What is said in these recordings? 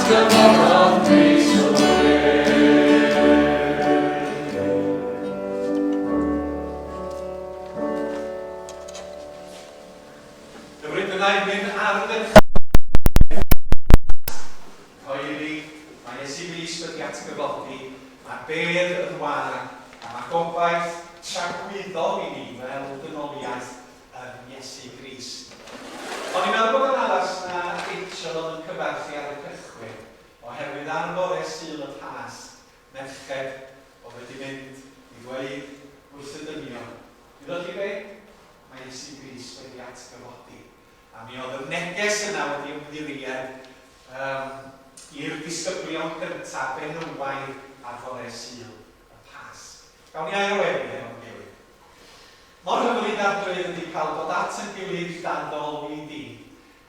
Atgyfododd Crist o'r bedd. Hyfryd yna i mynd ar ddechrau cyhoeddi, mae Iesu Grist wedi atgyfodi, mae'r bedd yn wag, a mae gobaith tragwyddol i ni fel dynoliaeth yn Iesu Grist. O'n i'n meddwl bod o'n addas na Rachel oedd yn cyfarch i ar y cychwyn, oherwydd ar fore Sul y Pasg, merched oedd wedi mynd i ddweud wrth y dynion, Wyddoch chi be? Mae Iesu Grist wedi atgyfodi. A mi oedd y neges yna wedi ymddiried um, i'r disgyblion cyntaf benywaidd ar fore Sul y Pasg. Gawn ni air o weddi hefo'n gilydd. Mor hyfryd Arglwydd ydi cael dod at yn gilydd dan ddolwi di,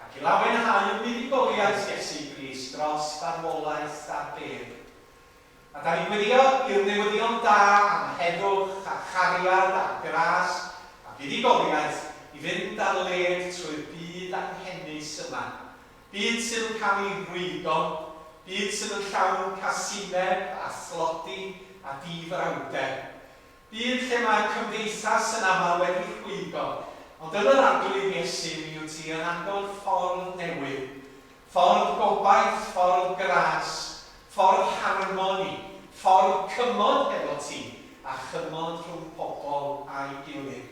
ac i lawenhau yn fuddugoliaeth Iesu Grist dros farwolaeth a'r bedd. A da ni'n gweddio i'r newyddion da am heddwch a chariad a gras a buddugoliaeth i fynd ar led trwy'r byd anghenus yma. Byd sydd yn cael ei rwygo, byd sydd yn llawn casineb a thlodi a difrawder. Byd lle mae cymdeithas yn aml wedi rhwygo, ond yn yr Arglwydd Iesu mi wyt ti yn agor ffordd newydd, ffordd gobaith, ffordd gras, ffordd harmoni, ffordd cymod hefo ti, a chymod rhwng pobl a'i gilydd.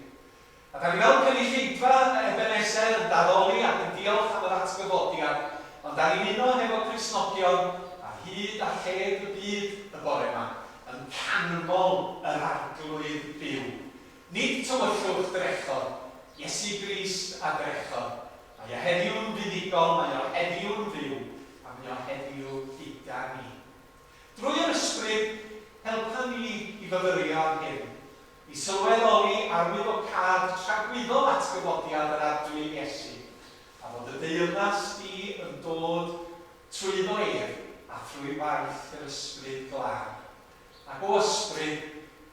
A da ni fel cynulleidfa Ebenezer yn daddoli ac yn diolch am yr atgyfodiad, ond da ni'n uno hefo Cristnogion ar hyd a lled y byd y bore 'ma, yn canmol yr Arglwydd byw. Nid tywyllwch drechodd, Iesu Grist a drechodd. Mae o heddiw'n fuddugol, mae o heddiw'n fyw, a mae o heddiw gyda ni. Drwy yr Ysbryd, helpa ni i fyfyrio ar hyn, i sylweddoli arwyddocâd tragwyddol atgyfodiad yr Arglwydd Iesu, a fod dy deyrnas di yn dod trwyddo ef a thrwy waith yr Ysbryd Glân. Ac o Ysbryd,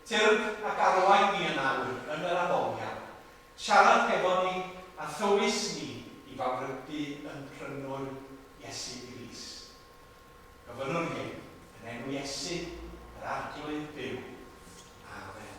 tyrd ac arwain ni yn awr yn yr addoliad. Siarad hefo ni a thywys ni i fawrygu yn Prynwr Iesu Grist. Gofynnwn hyn yn enw Iesu, yr Arglwydd byw. Amen.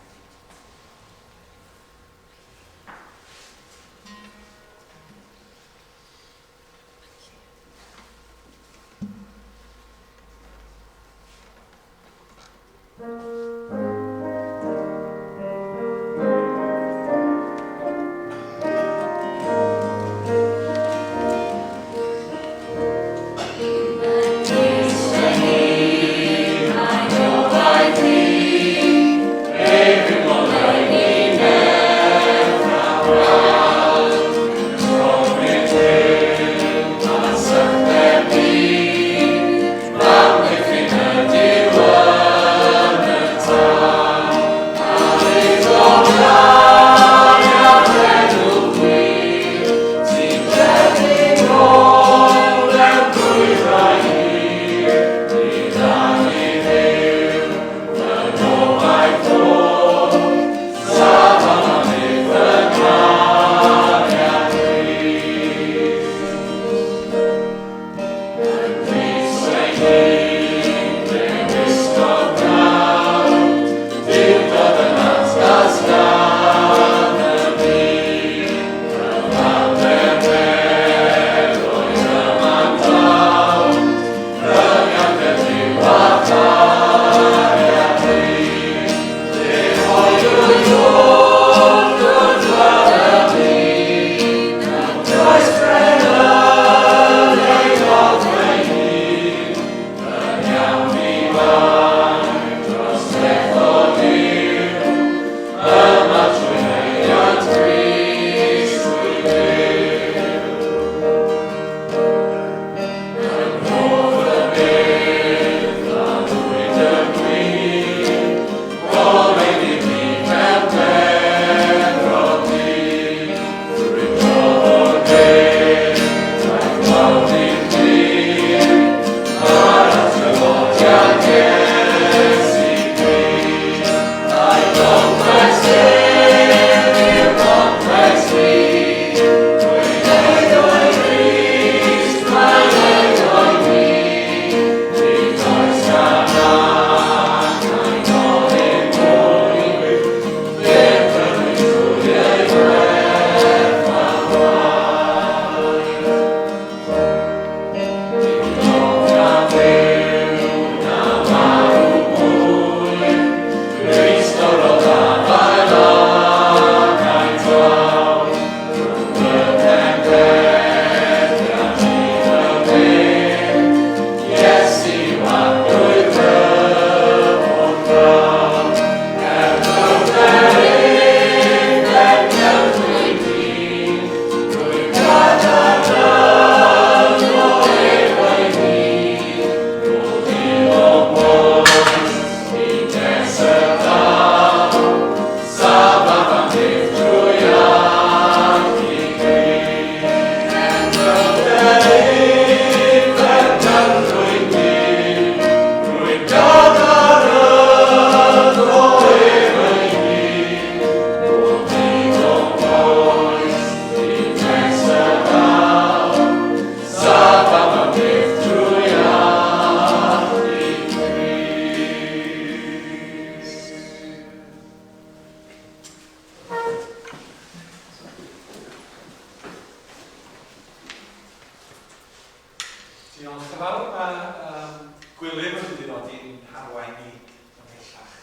Gwilym yn mynd i ddod i'n harwain ni ymhellach.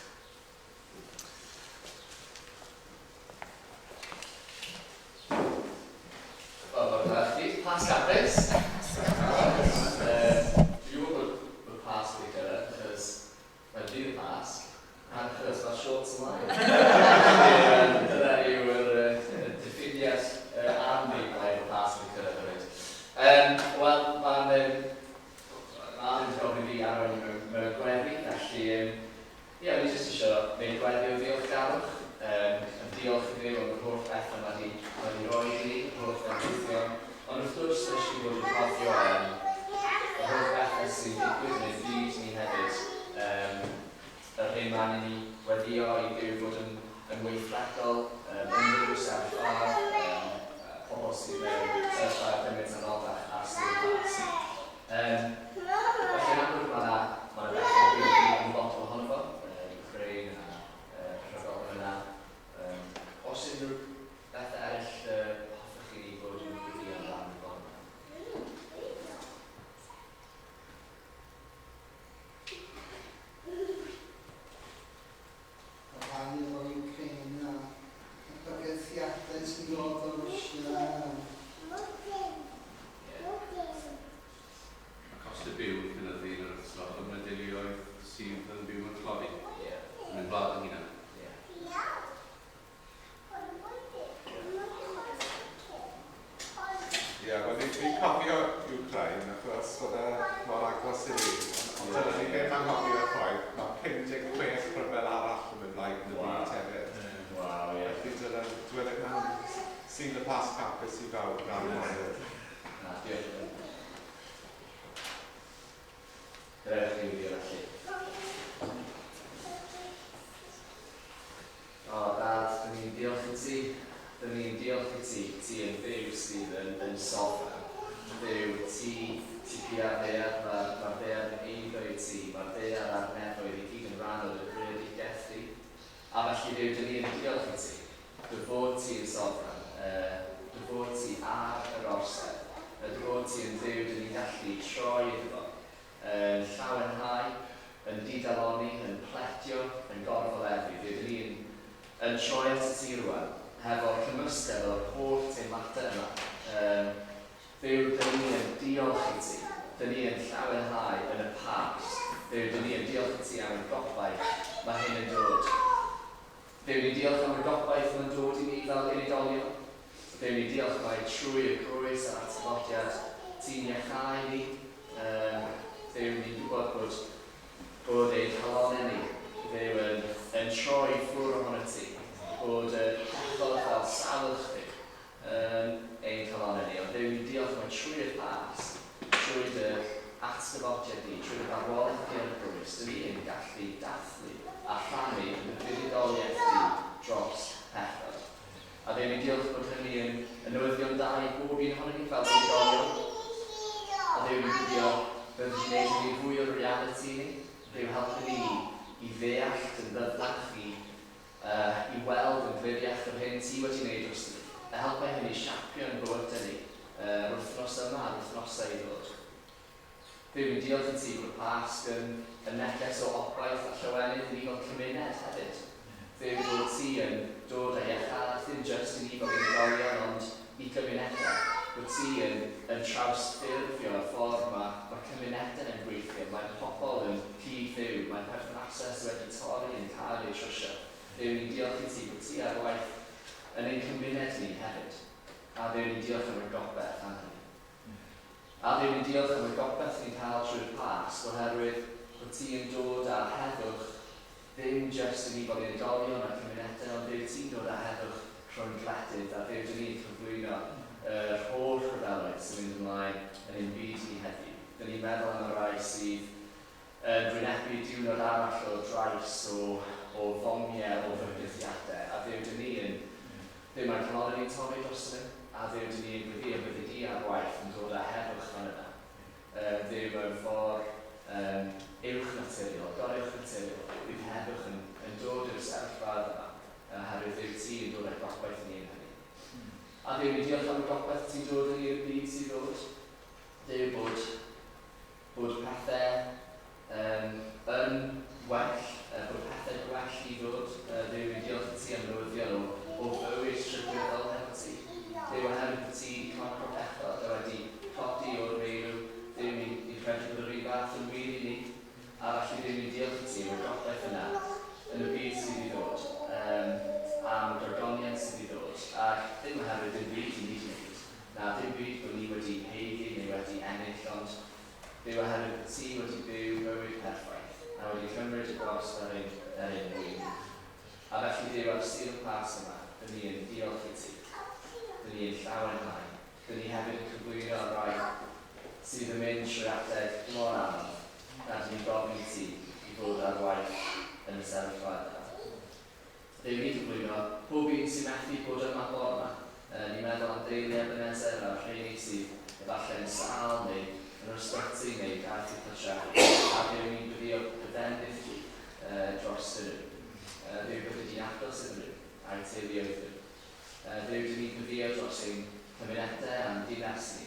Wel, bore da chdi. Pasg hapus. Dwi'n gwybod bod Pasg wedi cyrraedd, achos mae'n dydd y Pasg, a achos mae shorts ymlaen. Dyna yw'r diffiniad anfeidraidd o Pasg wedi cyrraedd hefyd. Wel, mae'n ma wedi gofyn i fi arwain mewn gweddi, felly ie, o'n i jyst eisiau gwneud gweddi o ddiolchgarwch. A diolch i Dduw am yr holl bethau mae wedi rhoi i ni, yr holl fendithion. Ond wrth gwrs, mae eisiau bod yn cofio yr holl bethau sy'n digwydd yn ein byd ni hefyd. Yr hyn mae'n i ni weddio i Dduw fod yn weithredol, yn unrhyw sefyllfa, pobl sydd mewn sefyllfa gymaint anoddach ar Sul Pasg. Felly yn amlwg mae yna ma bethau dwi'n ymwybodol ohono fo, Ukraine a rhyfel yna. Os unrhyw bethau eraill hoffech chi ni fod yn gweddio amdano fo yma? Y rhai efo Ukraine a y bygythiadau sy'n dod o Rwsia. Mae cost y byw yn cynyddu yn yr aruthrol, ond mae deuluoedd sydd yn byw yn tlodi yn ein gwlad yn hunan. Ie, wel fi'n cofio Ukraine achos oedd e mor agos i fi. Ond dyna ni ddim anghofio chwaith, mae 56 rhyfel arall yn mynd mlaen yn y byd hefyd. Waw, ie. Felly dyna, dwi ddim yn Sul y Pasg hapus i bawb gan hefyd. Na, diolch. Gadewch i ni weddïo felly. O, Dad, dyn ni'n diolch i ti. Dyn ni'n diolch i ti. Ti yn Dduw sydd yn sofran. Dduw, ti pia'r ddaear, mae'r ddaear yn eiddo i ti. Mae'r ddaear a'r nefoedd i gyd yn rhan o dy greadigaeth di. A felly, Dduw, dyn ni'n diolch i ti. Dy fod ti yn sofran, dy fod ti ar yr orsedd, dy fod ti yn Dduw dyn ni'n gallu troi iddo fo, yn llawenhau, yn didaloni, yn pletio, yn gorfoleddu. Dduw, dyn ni'n yn troi at y ti rwan, hefo'r cymysgedd o'r holl teimladau yma. Dduw, dyn ni yn diolch i ti. Dyn ni yn llawenhau yn y Pasg. Dduw, dyn ni yn diolch i ti am y gobaith mae hyn yn dod. Dduw, ni'n diolch am y gobaith mae'n dod i ni fel unigolion. Dduw, ni'n diolch mai trwy y groes a'r atgyfodiad ti'n iachau ni. Dduw, ni'n gwybod bod ein calonnau ni, Dduw, yn troi ffwrdd ohono ti, bod y pechod fel salwch di yn ein calonnau ni. Ond Dduw, ni'n diolch mai trwy'r Pasg, trwy dy atgyfodiad di, trwy dy farwolaeth di ar y groes, dyn ni'n gallu dathlu a rhannu yn y buddugoliaeth di dros pechod. A Dduw, ni'n diolch bod hynny yn newyddion da i bob un ohonon ni fel unigolion. A Dduw, ni'n gwybod byddwn ni'n gwneud hynny fwy o realiti i ni. Dduw, helpu ni i ddeall yn ddyfnach, i weld yn gliriach yr hyn ti wedi wneud dros ni. A helpu hynny siapio yn bywydau ni yr wythnos yma a'r wythnosau i ddod. Dduw, ni'n diolch i ti bod y Pasg yn neges o obaith a llawenydd i ni fel cymuned hefyd. Dduw, bod ti yn dod â iechad, ddim jyst i ni fel unigolion, ond i gymunedau. Bod ti yn trawsffurfio y ffordd mae cymunedau yn gweithio. Mae pobl yn cyd-fyw, mae perthnasau sydd wedi torri yn cael eu trwsio. Dduw, ni'n diolch i ti bod ti ar waith yn ein cymuned ni hefyd. A Dduw, ni'n diolch am y gobaith am hynny. A Dduw, ni'n diolch am y gobaith ni'n cael trwy'r Pasg, oherwydd bod ti yn dod â heddwch, ddim jyst i ni fel unigolion a cymunedau, ond Dduw, ti'n dod â heddwch rhwng gwledydd, a Dduw, dyn ni'n cyflwyno yr holl rhyfeloedd sy'n mynd ymlaen yn ein byd ni heddiw. Dyn ni'n meddwl am y rai sydd yn wynebu diwrnod arall o drais, o fomiau, o fygythiadau. A Dduw, dyn ni yn, Dduw, mae calonnau ni'n torri dros nhw, a Dduw, dyn ni'n gweddio byddi di ar waith yn dod â heddwch fan yna. Dduw, mewn ffordd uwch naturiol, goruwch naturiol, bydd heddwch yn dod i'r sefyllfa yma, oherwydd Dduw, ti yn dod â gobaith ni yn hynny. A Dduw, ni'n diolch am y gobaith ti'n dod yn i'r byd sydd ddod. Dduw, bod pethau Dduw oherwydd bod ti wedi byw bywyd perffaith a wedi cymryd y gost ar ein er ein mwyn ni. A felly Dduw ar Sul y Pasg yma, dyn ni yn diolch i ti. Dyn ni yn llawenhau. Dyn ni hefyd yn cyflwyno y rhai sydd yn mynd trwy adeg mor anodd, a dyn ni'n gofyn i ti i fod ar waith yn y sefyllfa yna. Dduw ni'n cyflwyno pob un sy'n methu bod yma bore 'ma. Yy, ni'n meddwl am deulu Ebenezer a'r rheini sydd efallai yn sâl neu yn yr ysbyty neu gaeth eu cartrefi, a Duw ni'n gweddïo dy fendith di yy drostyn nhw. Yy, Dduw byddi di'n agos iddyn nhw a'u teuluoedd nhw. Yy, Dduw dyn ni'n gweddïo dros ein cymunedau a'n dinas ni,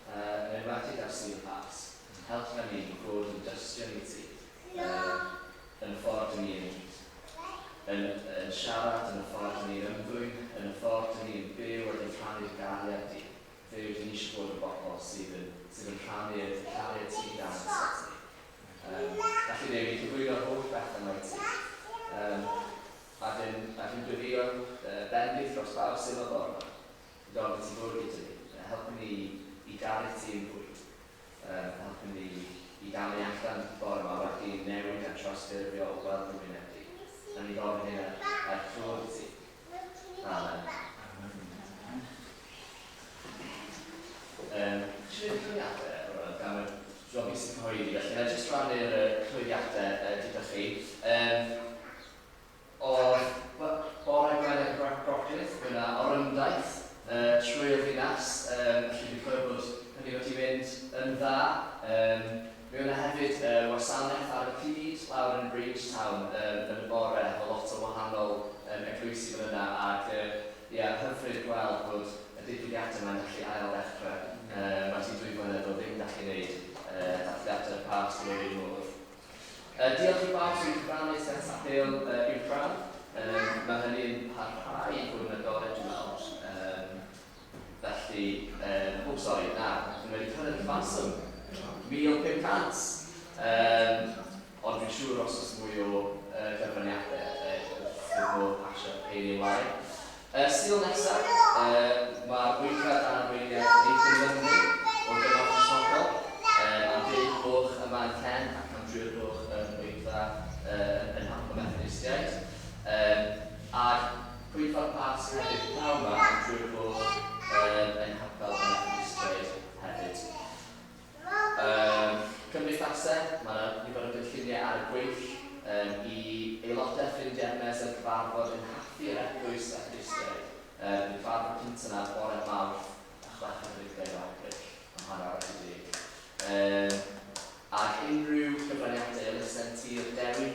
yy, yn enwedig ar Sul y Pasg. Helpa ni i fod yn dystion i ti, yy, yn y ffordd dyn ni'n yn yn siarad, yn y ffordd dyn ni'n ymddwyn, yn y ffordd dyn ni'n byw ac yn rhannu'r gariad di. Dduw, dyn ni eisiau bod yn bobl sydd yn sydd yn rhannu'r cariad ti'n dangos at ni. Um, felly Dduw, ni'n cyflwyno'r holl bethau yma i ti. Um, ac yn, ac yn gweddio bendith dros bawb sydd yma bore yma. Gofyn ti fod gyda ni. Helpu ni i garu ti yn fwy. Helpu ni i gamu allan bore 'ma wedi newid a trawsffurfio o weld dy wyneb di. A ni'n gofyn hyn er, er clod i ti. Amen. Um, eisiau gwneud cyhoeddiadau, gan y Robbie sy'n cyhoeddi, felly na jyst rannu'r cyhoeddiadau gyda chi. Um, Oedd bore Gwener Groglith, bu 'na orymdaith trwy'r ddinas, felly dwi'n clywed bod hynny wedi mynd yn dda. Mi oedd 'na hefyd wasanaeth ar y pryd lawr yn Bridgetown yn y bore efo lot o wahanol eglwysi fel yna ac ia, hyfryd gweld bod y digwyddiadau 'ma'n gallu ail-ddechrau. Mae tua 2 flynedd o ddim gallu gwneud dathliadau'r Pasg yn yr un modd. Diolch i bawb sy'n cyfrannu tuag at apêl Iwcrain. Mae hynny'n parhau i fod yn agored dwi'n meddwl. Felly, o sori, na, dwi wedi cyrraedd y cyfanswm, 1,500! Ond dwi'n siŵr os oes mwy o gyfraniadau, bydd modd pasio rheiny ymlaen. Sul nesaf, mae'r gweithred dan arweiniad Nathan Lumley o Gymorth Cristnogol am ddeg gloch yma yn Cen ac am dri'r gloch yn oedfa yn Nghapel y Methodistiaid. A'r Pwyllgor Pasg hefyd pnawn 'ma am dri'r gloch yn Nghapel y Methodistiaid hefyd. Cymdeithasau, mae 'na nifer o gynlluniau ar y gweill i aelodau, ffrindiau Hermes yn cyfarfod yng nghaffi yr Eglwys Fethodistiaid. Bydd y cyfarfod cyntaf 'na bore Mawrth y chweched ar hugain o Ebrill am hanner awr wedi deg. Ac unrhyw gyfraniadau elusen Tir Dewi,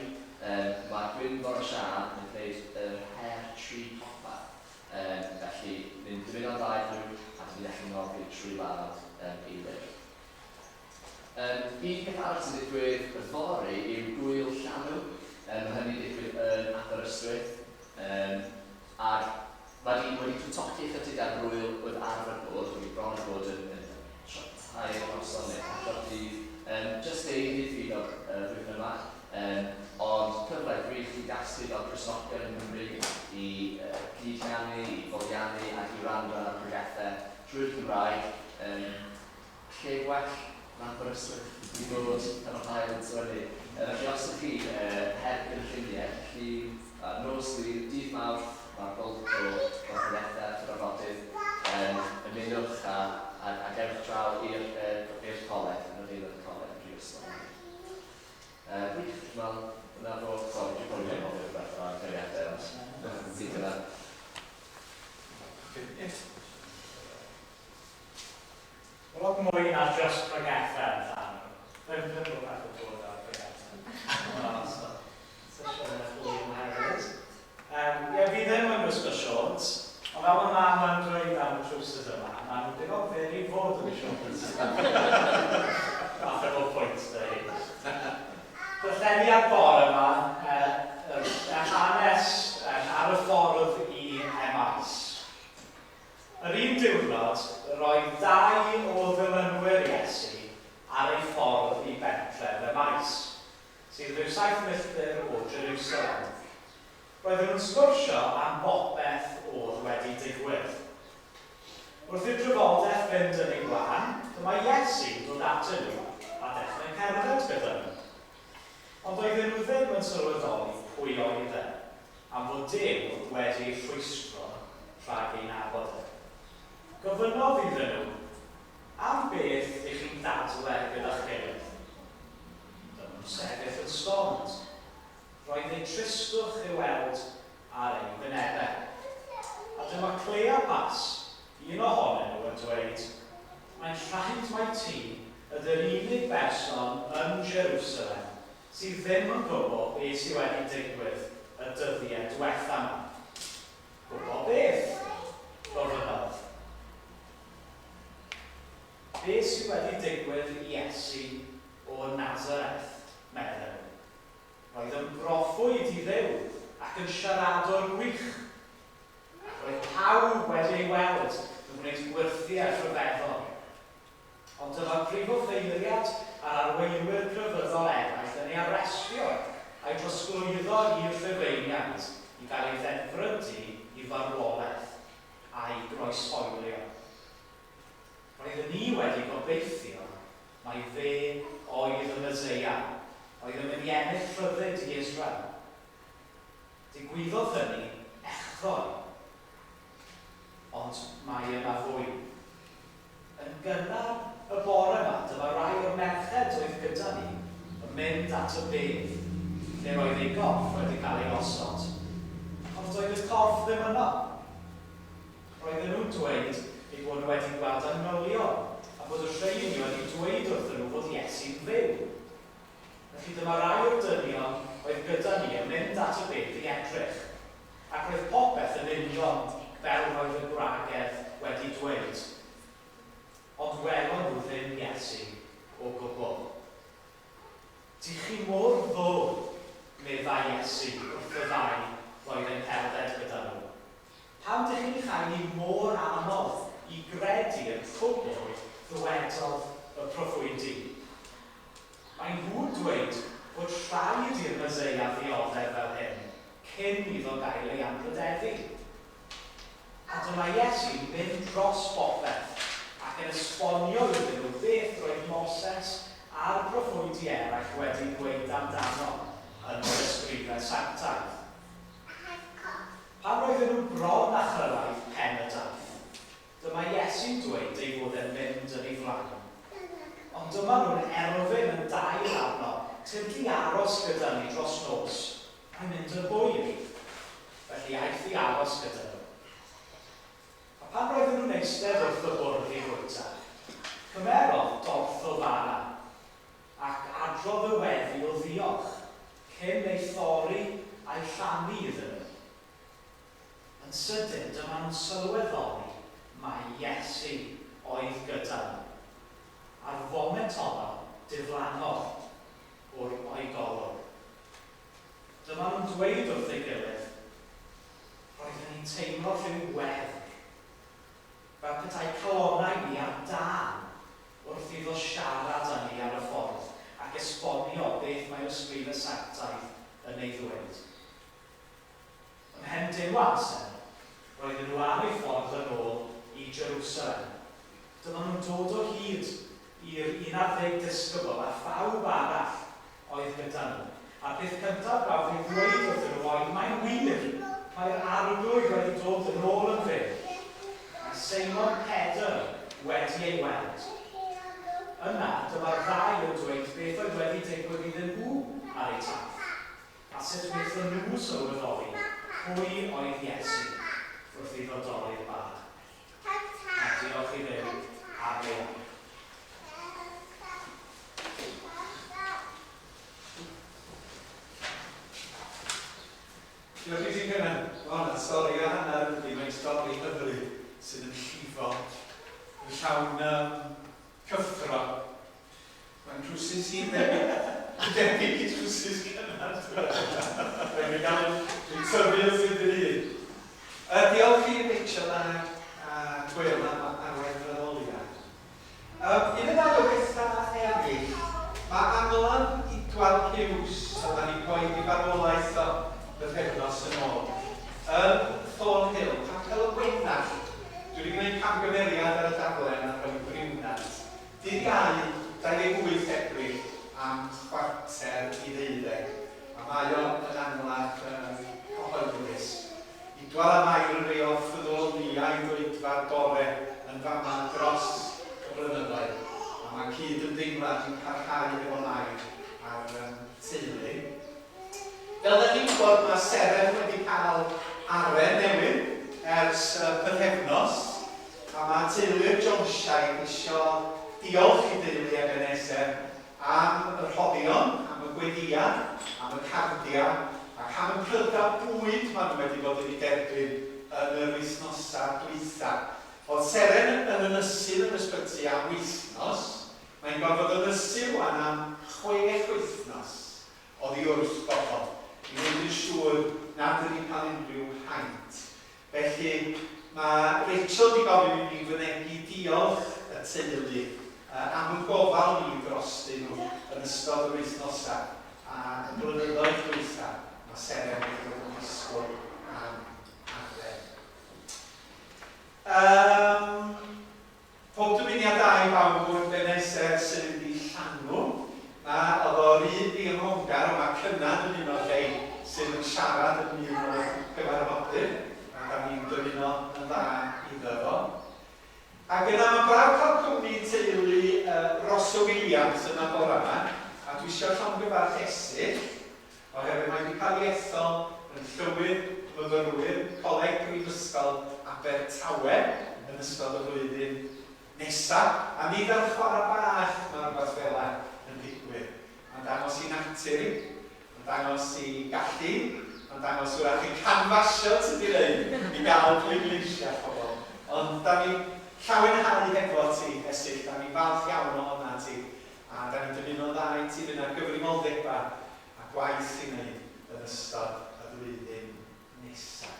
mae Gwynfor a Siân yn gwneud yr her tri copa. Felly, ni'n dymuno'n dda iddyn nhw a dyn ni'n gallu noddi trwy law Eilir. Un peth arall sy'n digwydd yfory yw Gŵyl Llanw. Mae hynny'n digwydd yn Aberystwyth. Ac mae di wedi cwtogi ychydig ar yr ŵyl oedd arfer bod, wedi bron â bod yn, yn tair noson neu pedwar dydd. Jyst deuddydd fydd o'r flwyddyn yma. Ond cyfle gwych i gasglu fel Cristnogion yng Nghymru i gyd-ganu, i foliannu ac i wrando ar bregethau drwy'r Gymraeg. Lle gwell na Aberystwyth i fod efo haul yn tywynnu. Felly os ydych chi heb gynlluniau, llun, nos Lun, dydd Mawrth, mae'r bulk o bregethau a chyfarfodydd, ymunwch a a dewch draw i'r coleg, yn adeilad y coleg yn Prifysgol. Gwych, wel, 'na fo. Sori, dwi probably anghofio rhywbeth o ran cyfeiriadau, ond ti'n gyda. Mae lot mwy na just pregethau yn llanw. Ddim ddim bod pethau dod ar pregethau. Sesiynau chwilio hefyd. Ie, fi ddim yn gwisgo shorts, ond fel mae mam yn dweud am y trowsus yma, maen nhw'n digon fyr i fod yn shorts. Falle bod pwynt 'da hi. Darlleniad bore 'ma, yr hanes ar y ffordd i Emmaus. Yr un diwrnod, roedd dau o ddilynwyr Iesu ar eu ffordd i bentref Emmaus, sydd rhyw saith milltir o Jerusalem. Roedden nhw'n sgwrsio am bopeth oedd wedi digwydd. Wrth i'r drafodaeth fynd yn ei blaen, dyma Iesu'n dod atyn nhw ar dechrau cerdded gyda nhw. Ond oedden nhw ddim yn sylweddoli pwy oedd e, am fod Duw wedi eu rhwystro rhag ei nabod e. Gofynnodd iddyn nhw, Am beth ych chi'n dadle gyda'ch gilydd? Dyma nhw'n sefyll yn stond. Roedd eu tristwch i'w weld ar eu hwynebau. A dyma Cleopas, un ohonyn nhw, yn dweud, Mae'n rhaid mai ti ydy'r unig berson yn Jerusalem sydd ddim yn gwybod beth sydd wedi digwydd y dyddiau diwetha' 'ma. Gwybod beth? gofynnodd. Beth sydd wedi digwydd i Iesu o Nazareth? medden nhw. Roedd yn broffwyd i Dduw ac yn siaradwr gwych. Ac roedd pawb wedi ei weld yn gwneud gwyrthiau rhyfeddol. Ond dyma'r prif offeiriad a'r arweinwyr crefyddol eraill yn ei arestio a'i drosglwyddo i'r Rhufeiniaid i gael ei ddedfrydu i farwolaeth a'i groeshoelio. Roeddwn ni wedi gobeithio mai fe oedd y Meseia, oedd yn mynd i ennill rhyddid i Israel. Digwyddodd hynny echddoe. Ond mae yna fwy. Yn gynnar y bore 'ma, dyma rai o'r merched oedd gyda ni yn mynd at y bedd, lle roedd ei gorff wedi cael ei osod. Ond doedd y corff ddim yno. Roedden nhw'n dweud eu bod nhw wedi gweld angylion, a bod y rheiny wedi dweud wrthyn nhw fod Iesu'n fyw. Felly dyma rai o'r dynion oedd gyda ni yn mynd at y bedd i edrych. Ac roedd popeth yn union fel roedd y gwragedd wedi dweud. Ond welon nhw ddim Iesu o gwbl. Dych chi mor ddwl, meddai Iesu wrth y ddau roedd yn cerdded gyda nhw. Pam dych chi'n ei chael hi mor anodd i gredu y cwbl ddywedodd y proffwydi? Maen nhw'n dweud fod rhaid i'r Meseia ddioddef fel hyn cyn iddo gael ei anrhydeddu. A dyma Iesu'n mynd dros bopeth ac yn esbonio iddyn nhw beth roedd Moses a'r proffwydi eraill wedi dweud amdano yn yr Ysgrifau Sanctaidd. Pan roedden nhw bron â chyrraedd pen y daith, dyma Iesu'n dweud ei fod e'n mynd yn ei flaen. Ond dyma nhw'n erfyn yn daer arno, Tyrd i aros gyda ni dros nos, mae'n mynd yn hwyr. Felly aeth i aros gyda nhw. A pan roedden nhw'n eistedd wrth y bwrdd i fwyta, cymerodd dorth o fara, ac adrodd y weddi o ddiolch, cyn ei thorri a'i rhannu iddyn nhw. Yn sydyn, dyma nhw'n sylweddoli mai Iesu oedd gyda nhw. A'r foment honno, diflannodd o'r o'i golwg. Dyma nhw'n dweud wrth ei gilydd, Roedden ni'n teimlo rhyw wefr, fel petai calonnau ni ar dân wrth iddo siarad â ni ar y ffordd ac esbonio beth mae'r Ysgrifau Sanctaidd yn ei ddweud. Ymhen dim o amser, roedden nhw ar eu ffordd yn ôl i Jerusalem. Dyma nhw'n dod o hyd i'r unarddeg disgybl a phawb arall oedd gyda nhw. A'r peth cyntaf gafodd ei ddweud wrthyn nhw oedd, Mae'n wir! Mae'r Arglwydd wedi dod yn ôl yn fyw! Mae Seimon Pedr wedi ei weld. Yna, dyma'r ddau yn dweud beth oedd wedi digwydd iddyn nhw ar eu taith, a sut wnaethon nhw sylweddoli pwy oedd Iesu wrth iddo dorri'r bara. A diolch i Dduw am ei air. Diolch i ti Cynan. Mae hwnna'n stori a hanner yn dydi? Mae'n stori hyfryd sydd yn llifo, yn llawn um, cyffro. Mae'n trwsus i'n debyg, yn debyg i trwsus Cynan. Mae'n gael, dwi'n tyfu wrth fynd yn hŷn. Diolch i Rachel a, a Gwen am arwain yr addoliad. Un neu ddau o bethau eraill. Mae Anglan Idwal Hughes, a da ni'n cyhoeddi farwolaeth o bythefnos yn ôl, yn Thornhill, Capel y Gwenallt. Dwi wedi gwneud camgymeriad ar y daflen a rhoi Briwnant. Dydd Iau, 28 Ebrill am 11:45, a mae o yn angladd cyhoeddus. Idwal a Mair yn rei o ffyddloniaid oedfa'r bore yn fama dros y blynyddoedd, a mae cyd-ymdeimlad yn parhau efo Mair a'r teulu. Fel da chi'n gwybod, mae Seren wedi cael aren newydd ers pythefnos, a mae teulu'r Jonesiaid isio diolch i deulu Ebenezer am y rhoddion, am y gweddïau, am y cardiau, ac am y prydau bwyd maen nhw wedi bod yn ei derbyn yn yr wythnosau dwytha. Oedd Seren yn ynysu yn yr ysbyty am wythnos, mae'n gorfod ynysu rwan am 6 wythnos oddi wrth bobl, i wneud yn siŵr nad ydy'n cael unrhyw haint. Felly, mae Rachel wedi gofyn i mi fynegi diolch y teulu am y gofal ni drostyn nhw yn ystod yr wythnosau a y blynyddoedd dwytha mae Seren wedi bod yn disgwyl am adre. Um, Pob dymuniad da i bawb o'r Ebenezer sydd i Llanw. Na, oedd o ry ddiymhongar, ond mae Cynan yn un o'r rhei sydd yn siarad yn un o'r cyfarfodydd, a da ni'n dymuno yn dda iddo fo. Ac yna mae'n braf cael cwmni teulu Rossa Williams yma bora yma, a dwi eisiau llongyfarch Esyll, oherwydd mae wedi cael ei ethol yn Llywydd Myfyrwyr Coleg Prifysgol Abertawe yn ystod y flwyddyn nesa, a nid ar chwarae bach mae rhywbeth fela yn digwydd. Mae'n dangos i natur i, mae'n dangos i gallu, mae'n dangos wrach y canfasio ti di wneud i gael pleidleisiau pobl. Ond da ni'n llawenhau hefo ti, Esyll, da ni'n falch iawn ohona ti, a da ni'n dymuno'n dda i ti fynd ar gyfrifoldebau a gwaith i wneud yn ystod y flwyddyn nesaf.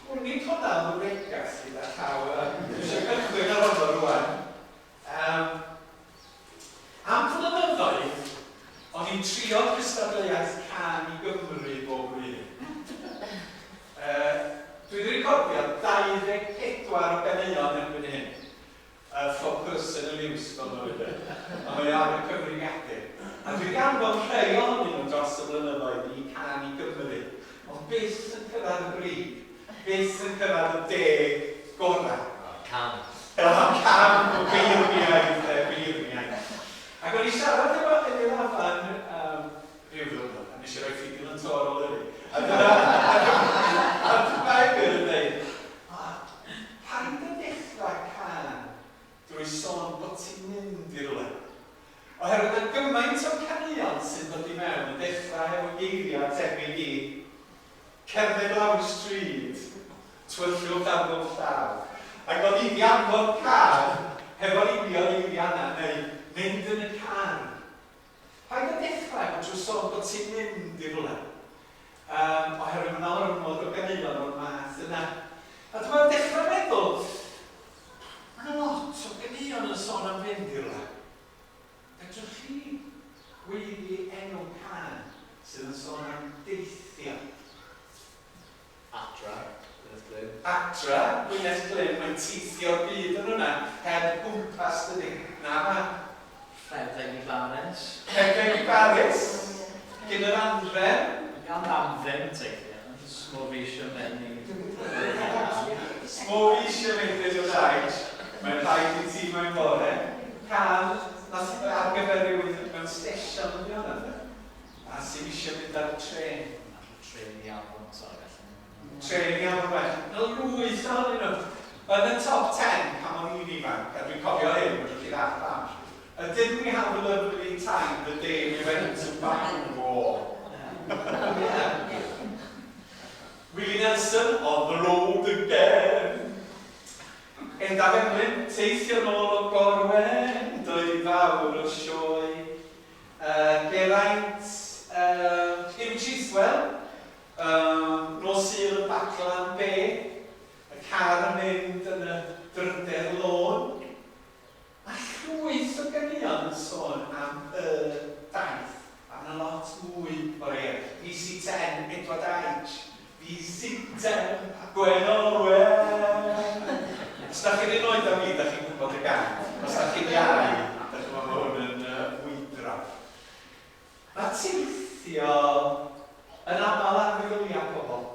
Wn i'n hwnna yn wregas gyda llaw. Dwi eisiau cychwyn ar honno rwan. Am flynyddoedd, o'n i'n trio cystadleuaeth Cân i Gymru bob blwyddyn. Dwi wedi recordio 24 o ganeuon erbyn hyn. Y ffocws yn y liws, fel maen nhw'n dweud. Ond mae o ar y cyfrifiadur. A dwi wedi anfon rhai ohonyn nhw dros y blynyddoedd i Cân i Gymru, ond byth yn cyrraedd y brig, byth yn cyrraedd y deg gorau. Cam. Cam o beirniaid, de, beirniaid. Ac o'n i'n siarad efo Emyr Afan rhyw ddiwrnod, a nes i roi ffidil yn to ar ôl hynny. A dyna, a dyma Emyr yn dweud, Paid â dechrau cân drwy sôn bod ti'n mynd i rywle. Oherwydd mae gymaint o caneuon sy'n dod i mewn yn dechrau efo geiriau tebyg i 'cerdded lawr y stryd, tywyllwch ar bob llaw'. Ac o'n i 'di anfon cân hefo'r union eiriau yna, neu 'mynd yn y car'. Paid â dechrau efo trwy sôn bod ti'n mynd i rywle. Oherwydd mae 'na ormod o ganeuon o'r math yna. A dyma'n dechrau meddwl, mae 'na lot o ganeuon yn sôn am fynd i rywle. Fedrwch chi gweiddi enw cân sydd yn sôn am deithio? Adra, Gwyneth Glyn. Adra, Gwyneth Glyn, mae'n teithio'r byd yn hwnna, heb gwmpas dydi? Na, ma. Rhedeg i Baris. Rhedeg i Baris, gyn yr anrhefn. Gan am ddim teithio, smo fi eisiau mynd i... Smo fi eisiau mynd i dy mae'n rhaid i ti mae'n bore. Can, nath ar gyfer rhywun mewn stesion yn hwnna, de? A sy'n eisiau mynd ar y trên. Ar y trên i Afon, sorry, allan. Trên i Afon Well. Na lwyth ohonyn nhw. Yn y top 10 pan o'n i'n ifanc, a dwi'n cofio hyn, fedrwch chi ddallt pam. Didn't we have a lovely time the day we went to Bangor? Yeah. Willie Nelson, On the Road Again. Endaf Emlyn, teithio nôl o Gorwen, dwy fawr o sioe. Geraint, Huw Cheesewell, nos Sul yn Baglan B, y car yn mynd yn y drydedd lôn. Mae llwyth o ganeuon yn sôn am y daith, a mae 'na lot mwy o rei eraill. VC10, Edward Aich, VC10, Gwenno Wen. Os da chi'r un oed â fi, da chi'n gwybod y gân. effeithio yn aml ar feddyliau pobl.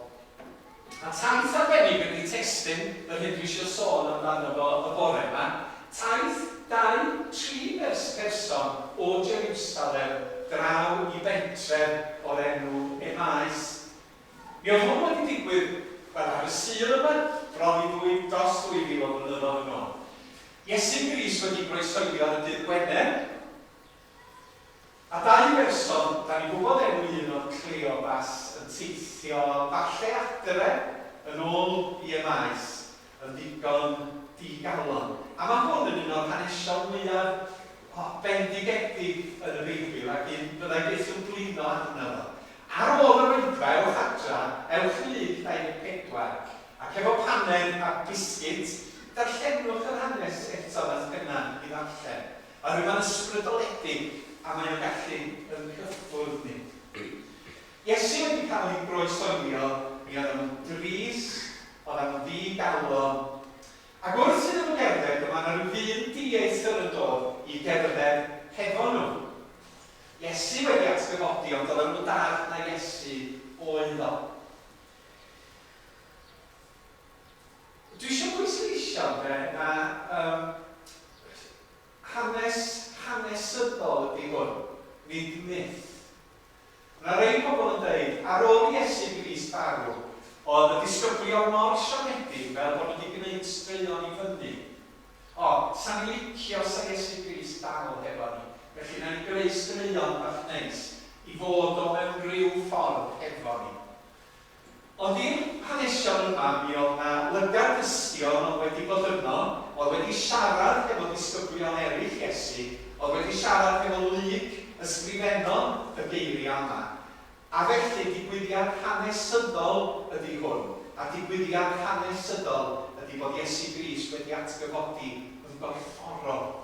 A taith arbennig ydy testun yr hyn dwi eisiau sôn amdano fo y bore yma. Taith 2, 3 person o Jerusalem draw i bentref o'r enw Emaus. Mi oedd hwn wedi digwydd, wel, ar y Sul yma, bron i ddwy, dros 2000 o flynyddoedd yn ôl. Iesu Grist wedi groeshoelio ar y dydd Gwener. A dau berson, da ni'n gwybod enw un oedd Cleopas, yn teithio falle adre yn ôl i Emaus, yn ddigon digalon. A mae hwn yn un o'r hanesion mwyaf bendigedig yn y Beibl, ac un fyddai byth yn blino arno fo. Ar ôl yr oedfa, ewch adra, ewch i Luc 24, ac efo paned a biscuit, darllenwch yr hanes eto nath Pennant i ddarllen. Oherwydd mae'n ysbrydoledig a mae o'n gallu yn cyffwrdd ni. Iesu wedi cael ei groeshoelio, mi oedd o'n drist, oedd o'n ddi-galon, ac wrth iddyn nhw gerdded, dyma 'na ryw ddyn dieithr yn dod i gerdded hefo nhw. Iesu wedi atgyfodi, ond oedden nhw'n dallt na Iesu oedd o. Dwi eisiau pwysleisio ynde, na um, hanes hanesyddol ydy hwn, nid myth. Mae 'na rei pobl yn deud, ar ôl i Iesu Grist farw, oedd y disgyblion mor siomedig fel bod nhw 'di gwneud straeon i fyny. O, 'sa ni'n licio 'sa Iesu Grist dal hefo ni, felly 'na ni greu straeon bach neis i fod o mewn rhyw ffordd hefo ni. Ond i'r hanesion yma mi oedd 'na lygad dystion oedd wedi bod yno, oedd wedi siarad hefo disgyblion eraill Iesu, oedd wedi siarad hefo Luc, ysgrifennodd y geiriau yma. A felly digwyddiad hanesyddol ydy hwn, a digwyddiad hanesyddol ydy bod Iesu Grist wedi atgyfodi yn gorfforol.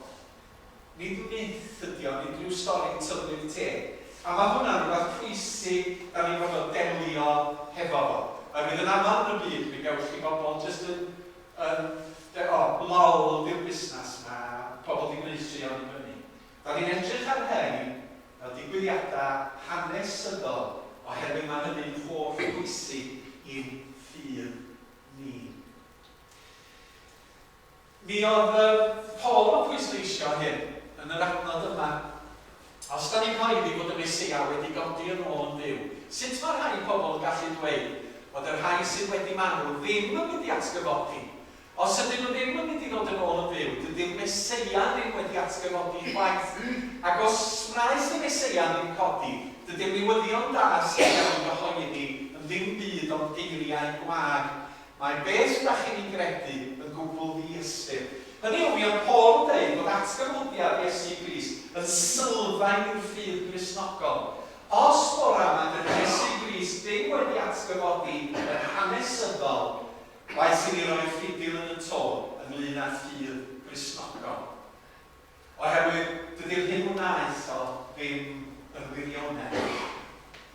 Nid myth ydy o, nid rhyw stori tylwyth teg. A mae hwnna'n rhywbeth pwysig da ni'n gorfod delio hefo fo. Oherwydd yn aml yn y byd mi gewch chi bobl jyst yn, yn de, o, lol di'r busnes 'ma, pobl 'di gwneud straeon i fyny. Da ni'n edrych ar rhein fel digwyddiadau hanesyddol oherwydd mae hynny'n holl bwysig i'n ffydd ni. Mi oedd Paul yn pwysleisio hyn yn yr adnod yma. Os da ni'n cyhoeddi bod y Meseia wedi godi yn ôl yn fyw, sut mae rhai pobl yn gallu dweud bod y rhai sydd wedi marw ddim yn mynd i atgyfodi? Os ydyn nhw ddim yn mynd i ddod yn ôl yn fyw, dydy'r Meseia ddim wedi atgyfodi chwaith. Ac os wnaeth y Meseia ddim codi, dydy'r newyddion da sy'n cael ei gyhoeddi yn ddim byd ond geiriau gwag. Mae beth dach chi'n ei gredu yn gwbl ddiystyr. Hynny yw, mi oedd Paul yn deud bod atgyfodiad Iesu Grist yn sylfaen i'r ffydd Gristnogol. Os bora 'ma dydy Iesu Grist ddim wedi atgyfodi yn hanesyddol, waeth i ni roi'r ffidil yn y to ynglyn â ffydd Gristnogol. Oherwydd dydy'r hyn wnaeth o ddim yn wirionedd.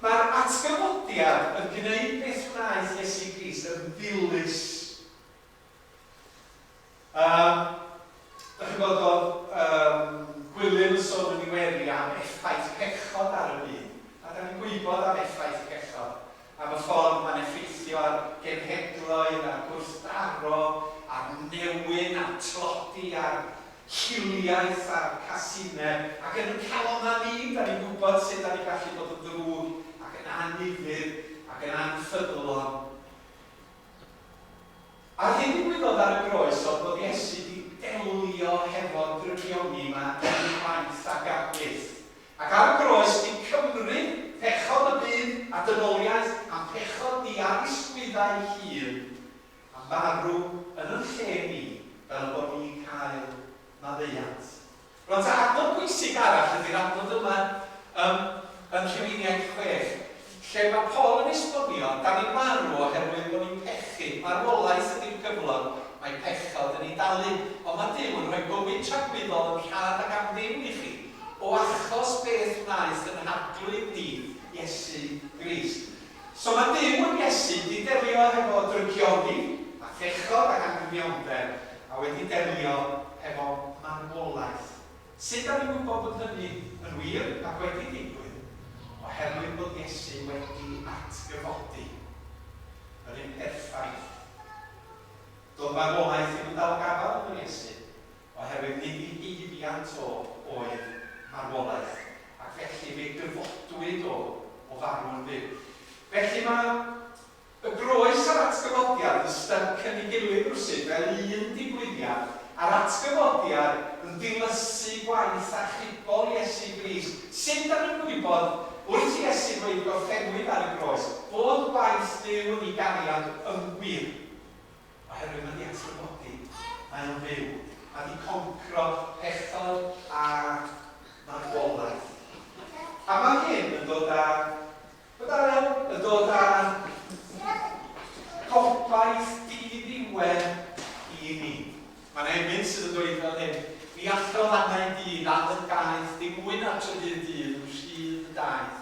Mae'r atgyfodiad yn gwneud beth wnaeth Iesu Grist yn ddilys. Yym, dach chi'n gwybod, oedd yym, Gwilym yn sôn yn Iwery am effaith pechod ar y byd. A dan ni'n gwybod am effaith pechod, am y ffordd mae'n effeithio ar genhedloedd, ar gwrthdaro, ar newyn, ar tlodi, ar hiliaeth a'r casineb, ac yn ein calonnau ni, dan ni'n gwybod sut dan ni'n gallu bod yn ddrwg ac yn annifyr ac yn anffyddlon. A'r hyn ddigwyddodd ar y groes oedd bod Iesu 'di delio hefo'r drygioni 'ma unwaith ac am byth. Ac ar y groes 'di cymryd pechod y byd a dynoliaeth a'n pechod ni ar ei sgwyddau ei hun, A marw yn yn lle ni fel bod ni'n cael maddeuant. Rwan ta adnod pwysig arall ydy'r adnod yma ym yn Rhufeiniaid 6, lle mae Paul yn esbonio, da ni'n marw oherwydd bod ni'n pechu, marwolaeth ydy'r cyflog mae pechod yn ei dalu, ond mae Duw yn rhoi bywyd tragwyddol yn rhad ac am ddim i chi, o achos beth wnaeth yn Arglwydd ni, Iesu Grist. So mae Duw yn Iesu 'di delio hefo drygioni a phechod ac anghyfiawnder a wedi delio hefo marwolaeth. Sut 'dan ni'n gwybod bod hynny yn wir ac wedi digwydd? Oherwydd bod wedi atgyfodi, yr un perffaith. Doedd marwolaeth ddim yn dal gafael yn Iesu, oherwydd nid ei haeddiant o oedd marwolaeth, ac felly fe gyfodwyd o o farw yn fyw. Felly mae y groes a'r atgyfodiad yn styc yn ei gilydd rywsut, fel un digwyddiad, a'r atgyfodiad yn dilysu gwaith achubol Iesu Grist. Sut dan ni'n gwybod, wrth i Iesu ddweud gorffennwyd ar y groes, fod gwaith Duw yn ei gariad yn wir? Oherwydd mae 'di atgyfodi, mae o'n fyw, mae 'di concro pechod a marwolaeth. A mae hyn yn dod â Byddai yn dod â gobaith diddiwedd i ni. Mae'n emyn sydd yn dweud fel hyn, Mi allodd angau dydd al yn gaeth, dim mwy na trydydd dydd yn rhydd y daeth.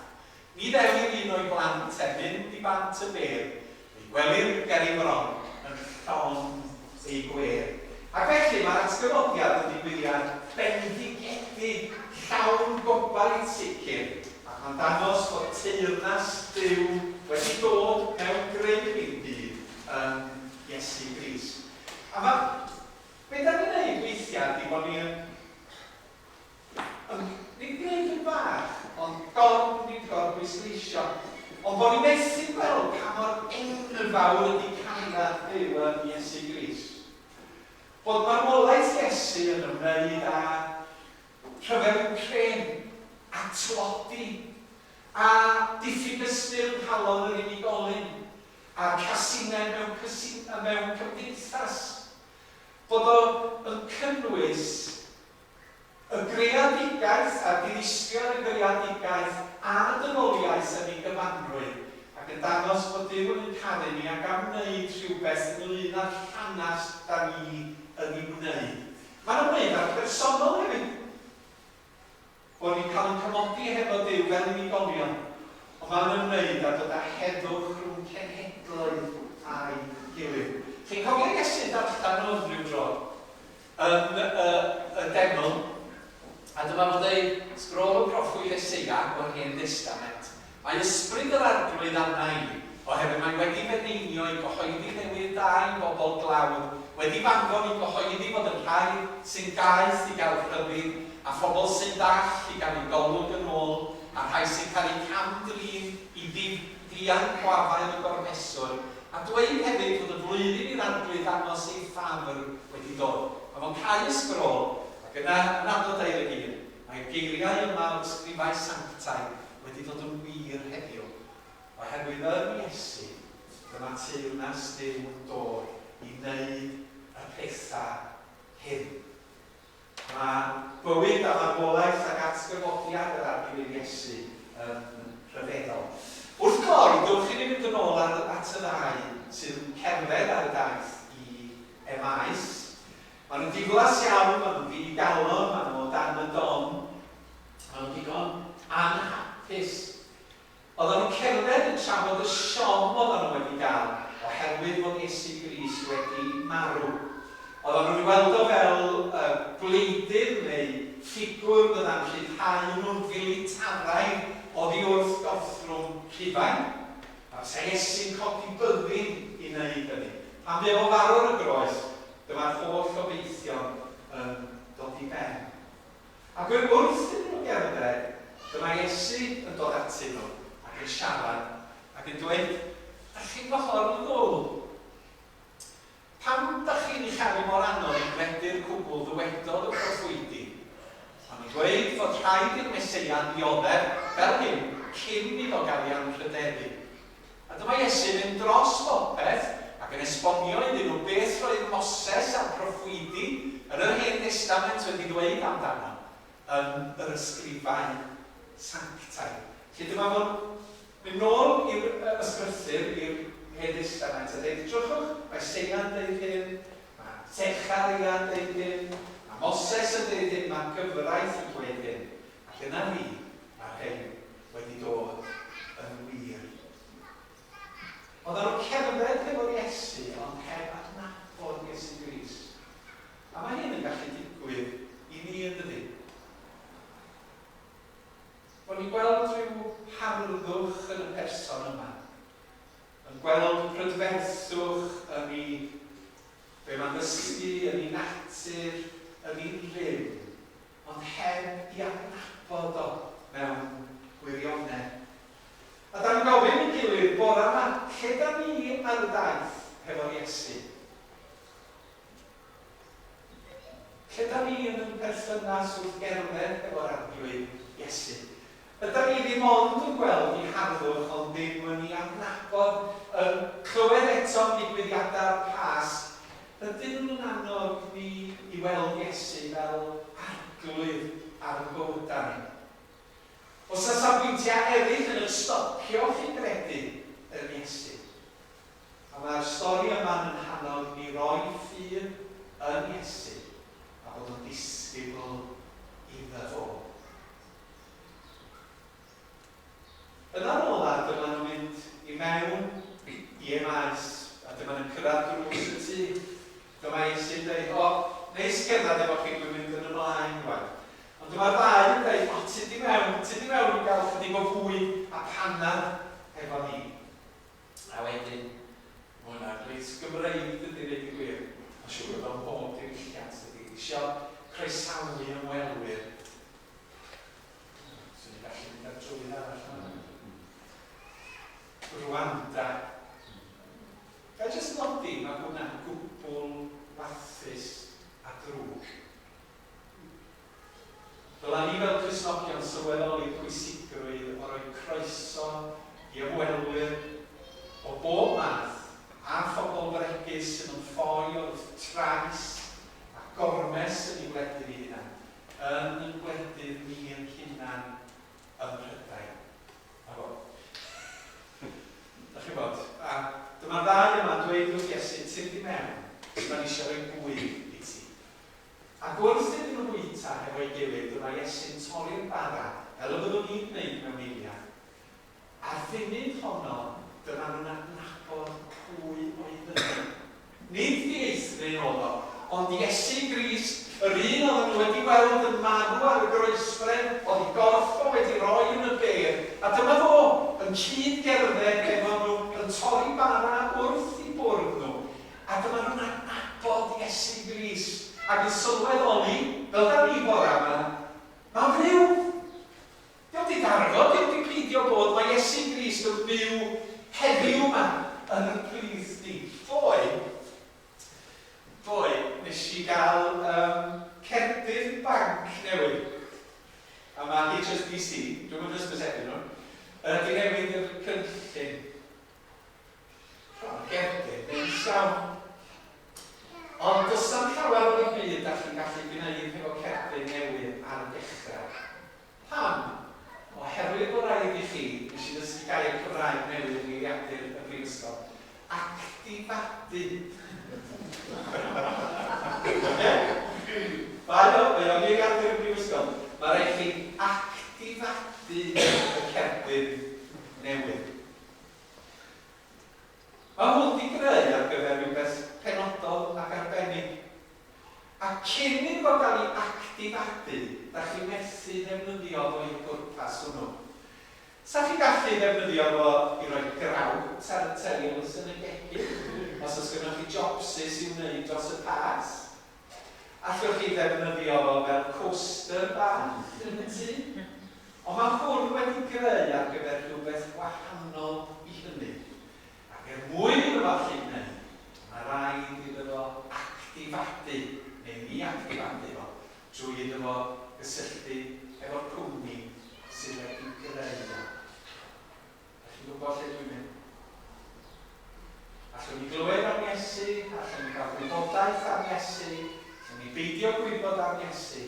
Ni ddelir un o'i blant er mynd i bant y bedd, fe'i gwelir ger ei fron yn llond ei gwedd. Ac felly mae'r atgyfodiad yn ddigwyddiad bendigedig, llawn gobaith sicr, Ac mae'n dangos fod teyrnas Duw wedi dod mewn grym i'r byd yn Iesu Grist. A ma', be dan ni'n neud weithiau ydy bod ni yn, yn, nid gwneud yn fach, ond gor, nid gorbwysleisio, ond bod ni'n methu gweld pa mor enfawr ydy cariad Duw yn Iesu Grist. Bod marwolaeth Iesu yn ymwneud â Rhyfel Wcrên, a tlodi, a diffyg ystyr yng nghalon yr unigolyn, a'r casineb mewn cysin- mewn cymdeithas. Bod o yn cynnwys y greadigaeth a dinistrio ar y greadigaeth a dynoliaeth yn ei gyfanrwydd, ac yn dangos bod Duw yn ein caru ni ac am wneud rhywbeth ynglŷn â'r llanast 'da ni yn ei wneud. Mae'n ymwneud â'r personol hefyd. Bod ni'n cael ein cymodi hefo Duw fel unigolion, ond mae'n ymwneud â dod â heddwch rhwng cenhedloedd a'i gilydd. Chi'n cofio Iesu'n darllen hwn rhyw dro yn y, y deml? A dyma fo'n dweud, sgrôl y proffwyd Eseia o'r Hen Destament. Mae ysbryd yr Arglwydd arna i, oherwydd mae wedi f'eneinio i gyhoeddi newydd da i bobl dlawd, wedi f'anfon i gyhoeddi fod y rhai sy'n gaeth i gael rhyddid, a phobl sy'n ddall i gael eu golwg yn ôl, a'r rhai sy'n cael eu cam-drin i ddianc o afael y gormeswr, a dweud hefyd fod y flwyddyn i'r Arglwydd ddangos ei ffafr wedi dod. Mae fo'n cau y sgrôl, ac yna, yn adnod 21, mae'r geiriau yma o'r ysgrifau sanctaidd wedi dod yn wir heddiw, oherwydd yn Iesu, dyma teyrnas Duw yn dod i wneud y pethau hyn. Mae bywyd a marwolaeth ac atgyfodiad yr Arglwydd Iesu yn rhyfeddol. Wrth gloi, dewch i ni fynd yn ôl ar, at y ddau sydd yn cerdded ar y daith i Emaus. Maen nhw'n ddiflas iawn, maen nhw'n ddigalon, maen nhw o dan y don. Maen nhw'n ddigon anhapus. Oedden nhw'n cerdded yn trafod y siom oedden nhw wedi gael oherwydd fod Iesu Grist wedi marw. Oedden nhw'n ei weld o fel y gwleidydd neu ffigwr fydda'n rhyddhau nhw'n filitaraidd oddi wrth gorthrwm Rhufain. A fysa Iesu'n codi byddin i wneud hynny. Pan fu o farw ar y groes, dyma'r holl obeithion yn dod i ben. Ac wrth iddyn nhw gerdded, dyma Iesu yn dod atyn nhw ac yn siarad ac yn dweud, Dach chi'n fy nghorn ddwl? Pam dach chi'n ei chael hi mor anodd i gredu'r cwbl ddywedodd y proffwydi? Maen nhw'n dweud fod rhaid i'r Meseia ddioddef fel hyn cyn iddo gael ei anrhydeddu. A dyma Iesu'n mynd dros bopeth ac yn esbonio iddyn nhw beth roedd Moses a'r proffwydi yn yr Hen Destament wedi ddweud amdano yn yr ysgrifau sanctaidd. Felly dyma fo'n mynd nôl i'r Ysgrythur, i'r Hen Destament, a dweud, Drychwch, mae Eseia'n dweud hyn, mae Zecharia'n dweud hyn, mae Moses yn dweud hyn, mae'r gyfraith yn dweud hyn. Ac yna fi, mae'r rhain wedi dod yn wir. Oedden nhw'n cerdded hefo'r Iesu ond heb adnabod Iesu Grist. A mae hyn yn gallu digwydd i ni yn dydy? Bod Bod ni'n gweld rhyw harddwch yn y person yma. Yn gweld prydferthwch yn ei, be mae'n ddysgu, yn ei natur, yn ei rym, ond heb i adnabod o mewn gwirionedd. A da ni'n gofyn i'n gilydd bora yma, lle da ni ar y daith hefo'r Iesu? Lle da ni yn ein perthynas wrth gerdded hefo'r Arglwydd Iesu? Ydan ni ddim ond yn gweld ei harddwch ond ddim yn ei adnabod, yn clywed eto am ddigwyddiadau'r Pasg, ydyn nhw'n annog ni i weld Iesu fel Arglwydd ar ein bywydau ni? Oes 'na safbwyntiau eraill yn eich stopio chi gredu yn Iesu? A mae'r stori yma'n yn hannog ni roi ffydd yn Iesu a bod yn ddisgybl iddo fo. Yna'n ola, dyma nhw'n mynd i mewn i Emaus, a dyma nhw'n cyrraedd drws y tŷ. Dyma Iesu'n dweud, O, neis cerdded efo chi, dwi'n mynd yn y mlaen rwan. Ond dyma'r ddau yn dweud, O, tyd i mewn, tyd i mewn i gael chydig o fwyd a panad efo ni. A wedyn, ma' hwnna'n reit Gymreig dydi, ddeud y gwir. Mae'n siŵr bod o'n bob diwylliant dydi, isio croesawu ymwelwyr. Swn i'n gallu mynd ar drywydd arall yn fan'na. Rwanda. Ga i jyst nodi, mae hwnna'n gwbl warthus a drwg. Dyla ni fel Cristnogion sylweddoli pwysigrwydd o roi croeso i ymwelwyr o bob math a phobl fregus sydd yn ffoi oddi wrth trais a gormes yn eu gwledydd eu hunain, yn ein gwledydd ni ein hunain ym Mhrydain. 'Na fo. Dach chi'n gwbod, a dyma'r ddau yma'n dweud wrth Iesu, Tyrd i mewn, 'da ni eisiau rhoi bwyd i ti. Ac wrth iddyn nhw fwyta hefo'i gilydd, dyma Iesu'n torri'r bara, fel y byddwn ni'n gwneud mewn eiliad. A'r funud honno, dyma nhw'n adnabod pwy oedd yno. Nid dieithryn oedd o, ond Iesu Grist, yr un oedden nhw wedi weld yn marw ar y groesbren, oedd ei gorff o wedi roi yn y bedd, a dyma fo, yn cyd-gerdded efo nhw, yn torri bara wrth eu bwrdd nhw. A dyma nhw'n adnabod Iesu Grist, ac yn sylweddoli, fel da ni bore yma, mae'n fyw! Dio'm di darfod, dio'm di peidio bod, mae Iesu Grist yn fyw heddiw yma yn ein plith ni. Ddoe, ddoe, nes i gael um, cerdyn banc newydd. A mae HSBC, dwi'm yn hysbysebu nhw, uh, di newid yr cynllun. Rhan gerdyn neis iawn. Ond does na'm llawer o ddim byd dach chi'n gallu gwneud hefo cerdyn newydd ar y dechrau. Pam? Oherwydd bod raid i chi, nes i ddysgu gair Cymraeg newydd yng ngeiriadur y brifysgol, actifadu. Oce? Mae o, mae o'n ngeiriadur y brifysgol. Mae raid chi actifadu y cerdyn newydd. Mae hwn 'di greu ar gyfer rhywbeth penodol ac arbennig. A cyn iddo fo gael ei actifadu, dach chi methu ddefnyddio fo i'r pwrpas hwnnw. Sa chi'n gallu ddefnyddio fo i roi grawt ar y teils yn y gegin, os oes gynnoch chi jobsys i'w wneud dros y Pasg. Allwch chi ddefnyddio fo fel coaster bach yn y tŷ. Ond mae hwn wedi greu ar gyfer rhywbeth gwahanol i hynny. Ac er mwyn iddo fo allu gwneud, mae rhaid iddo fo actifadu, neu ni actifadu fo, drwy iddo fo gysylltu efo'r cwmni sydd wedi greu o. Dach chi'n gwybod lle dwi'n mynd? Allwn ni glywed am Iesu, allwn ni gael gwybodaeth am Iesu, allwn ni beidio gwybod am Iesu,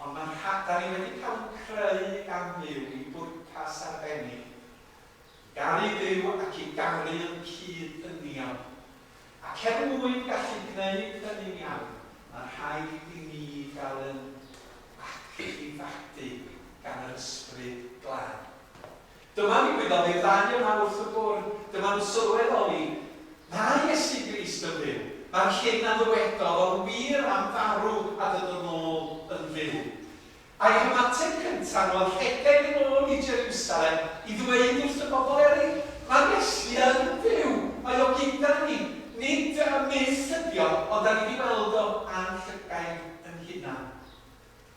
ond mae'n rha- da ni wedi cael ein creu gan Dduw i bwrpas arbennig, i garu Duw ac i garu yn cyd-ddynion. Ac er mwyn gallu gwneud hynny'n iawn, mae'n rhaid i ni gael yn actifadu gan yr Ysbryd Glân. Dyma ddigwyddodd i'r ddau yma wrth y bwrdd. Dyma nhw'n sylweddoli, Mae Iesu Grist yn fyw. Mae'r hyn a ddywedodd o'n wir am farw a dod yn ôl yn fyw. A'u hymateb cyntaf nhw oedd rhedeg yn ôl i Jerwsalem i ddweud wrth y bobl eraill, mae'r Iesu yn fyw, mae o gyda ni. Nid myth ydi o, ond da ni wedi weld o a'n llygaid yn hunan.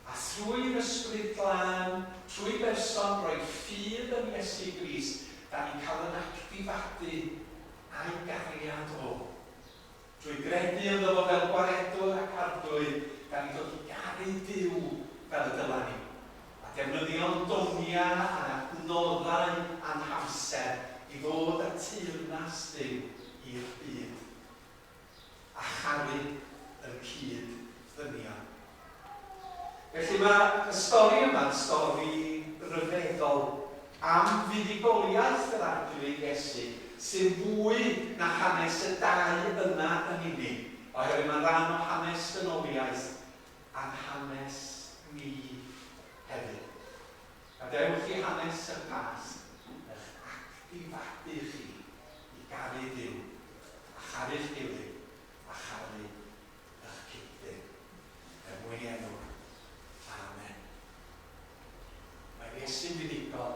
A thrwy'r Ysbryd Glân, trwy berson roi ffydd yn Iesu Grist, da ni'n cael yn actifadu a'i gariad o. Drwy gredu ynddo fo fel Gwaredwr ac Arglwydd, da ni'n dod i garu Duw fel y dyla ni, a defnyddio'n doniau a'n adnoddau a'n hamser i ddod â teyrnas Duw i'r byd, a charu yn cyd-ddynion. Felly mae y stori yma'n stori ryfeddol am fuddugoliaeth yr Arglwydd Iesu, sy'n fwy na hanes y dau yna yn unig, oherwydd mae'n rhan o hanes dynoliaeth a'n hanes ni hefyd. Gadewch i hanes y Pasg eich actifadu chi i garu Duw, a charu'ch gilydd, a charu eich cyd-Dduw. Er mwyn ei enw. Amen. Mae'r Iesu'n fuddugol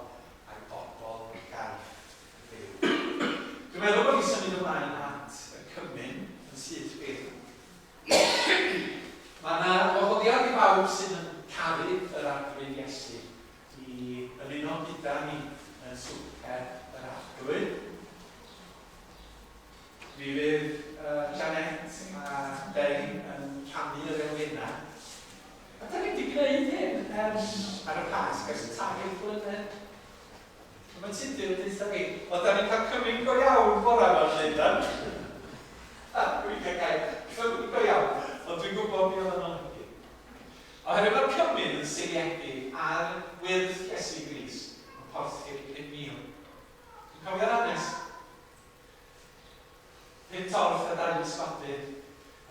a'i bobl gaiff fyw. Dwi'n meddwl bod ni'n symud ymlaen at y cymun yn syth bin. Mae yna wahoddiad i bawb sydd yn caru yr Arglwydd Iesu i ymuno gyda ni yn swper yr Arglwydd. Mi fydd Janet a Ben yn rhannu yr elfennau. A da ni wedi gwneud hyn ers ar y Pasg, ers 3 blynedd. A mae Tudur yn deutha fi, o da ni'n cael cymun go iawn bora yma felly, dan? A dwi'n cael gair cymun go iawn, ond dwi'n gwybod be oedd o'n olygu. Oherwydd mae'r cymun yn seiliedig ar wyrth Iesu Grist yn porthi'r 5,000. Dwi'n cofio'r hanes. Pum torth a dau ysgodyn,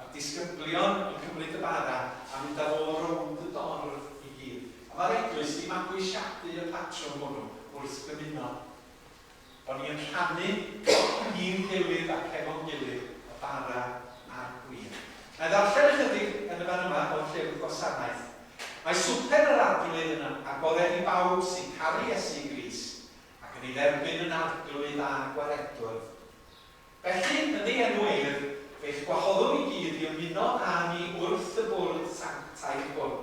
a'r disgyblion yn cymryd y bara a mynd â fo rownd y dorf i gyd. A mae'r eglwys 'di mabwysiadu y patrwm hwnnw wrth gymuno. Bod ni yn rhannu i'n gilydd ac efo'n gilydd y bara a'r gwin. Na i ddarllen ychydig yn y fan yma o'r llyfr gwasanaeth. Mae swper yr Arglwydd yn agored i bawb sy'n caru Iesu Grist ac yn ei dderbyn yn Arglwydd a Gwaredwr. Felly, yn ei enw ef, fe'ch gwahoddwn i gyd i ymuno â ni wrth y bwrdd sanctaidd hwn.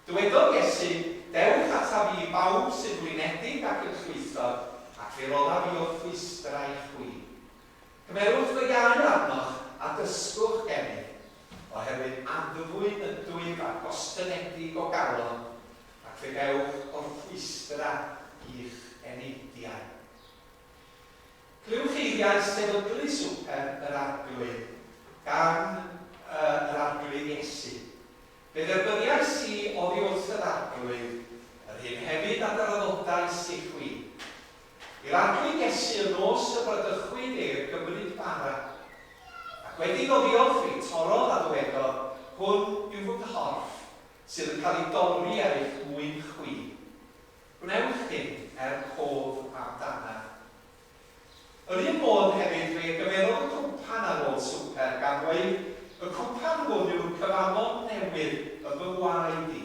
Dywedodd Iesu, Dewch ataf fi, bawb sy'n flinedig ac yn llwythog, ac fe roddaf fi orffwystra i chwi. Cymerwch fy iau arnoch, a dysgwch gennyf, oherwydd addfwyn ydwyf a gostynedig o galon, ac fe gewch orffwystra i'ch eneidiau. Clywch eiriau sefydlu swper yr Arglwydd gan yr Arglwydd Iesu. Fe dderbyniais i oddi wrth yr Arglwydd yr hyn hefyd a draddodais i chwi. I'r Arglwydd Iesu y nos y bradychwyd ef gymryd bara, ac wedi iddo ddiolch fe'i torrodd a ddywedodd, Hwn yw fy nghorff, sydd yn cael ei dorri er eich mwyn chwi. Gwnewch hyn er cof amdanaf. Yr un modd hefyd fe gymerodd y cwpan ar ôl swper, gan ddweud, Y cwpan hwn yw'r cyfamod newydd yn fy ngwaed i.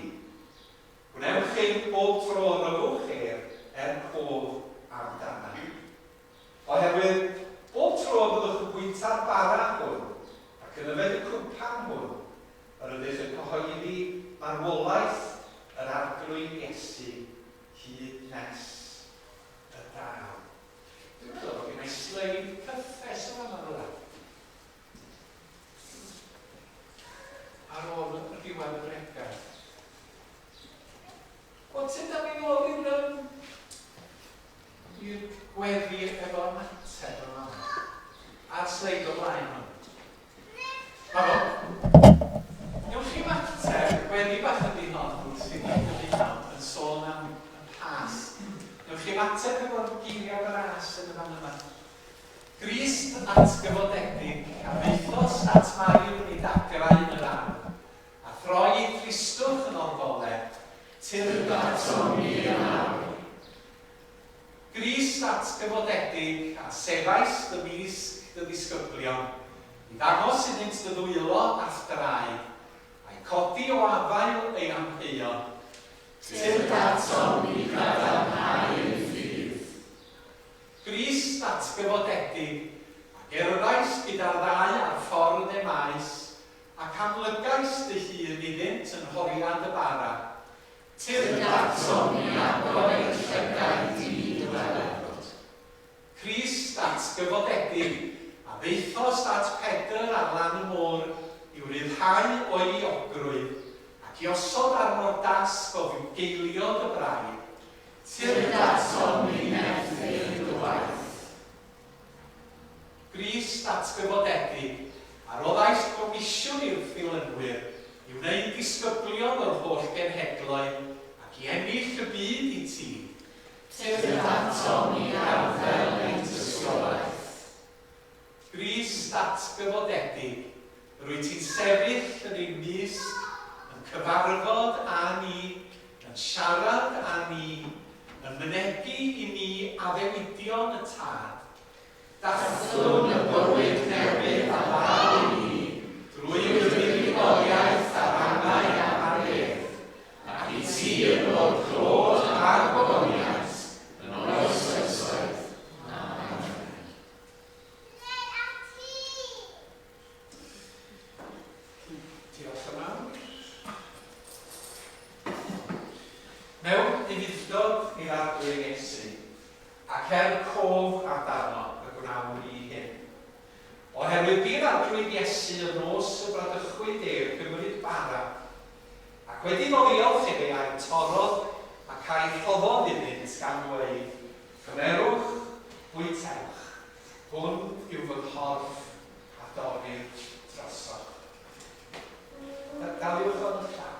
Gwnewch hyn bob tro yr yfwch ef er cof amdanaf. Oherwydd, bob tro y byddwch yn bwyta'r bara hwn ac yn yfed y cwpan hwn, Yr ydych yn cyhoeddi marwolaeth yr Arglwydd Iesu hyd nes y daw. Dwi'n meddwl bod gennai sleid cyffes yn fan'na rywle. Ar ôl y diwedd y bregeth. Wel, sut da ni'n ôl i'r um, i'r gweddi efo ymateb yma? A'r sleid o blaen hwn. Helo. Newch chi ymateb, gweddi bach ydi hon wrth i ni gymuno yn sôn am y Pasg. Newch chi ymateb efo'r geiriau bras yn y fan yma. Grist atgyfodedig, a ddaethost at Mair ei dagrau yn yr ardd, a throi ei thristwch yn orfoledd, tyrd atom ni yn awr. Grist atgyfodedig, a sefais dy wisg dy ddisgyblion, i ddangos iddynt dy ddwylo a'th draed, a'u codi o afael ei amheuon. Tyrd atom i gadarnhau ac i osod arno'r dasg o fugeilio dy braidd, Tyrd atom ni nerth ein gobaith. Grist atgyfodedig, a roddaist gomisiwn i'r ddilynwyr i wneud disgyblion o'r holl genhedloedd ac i ennill y byd i ti. Tyrd atom i arddel ein tystiolaeth. Grist atgyfodedig, rwyt ti'n sefyll yn ein mysg, yn cyfarfod â ni, yn siarad â ni, yn mynegi i ni addewidion y Tad. Dathlwn y bywyd newydd a ddaw i ni drwy y fuddugoliaeth ar angau a'r bedd, ac i ti y bod clod a gogoniant yn oes oesoedd. Amen. Diolch yn fawr. Mewn ufudd-dod i'r Arglwydd Iesu, ac er cof amdano y gwnawn ni hyn. Oherwydd bu'r Arglwydd Iesu y nos y bradychwyd ef gymryd bara, ac wedi iddo ddiolch iddi a'i torrodd ac a'i rhoddodd iddynt gan ddweud, Cymerwch, bwytewch, hwn yw fy nghorff a dorrir drosoch. Daliwch yn y llaw.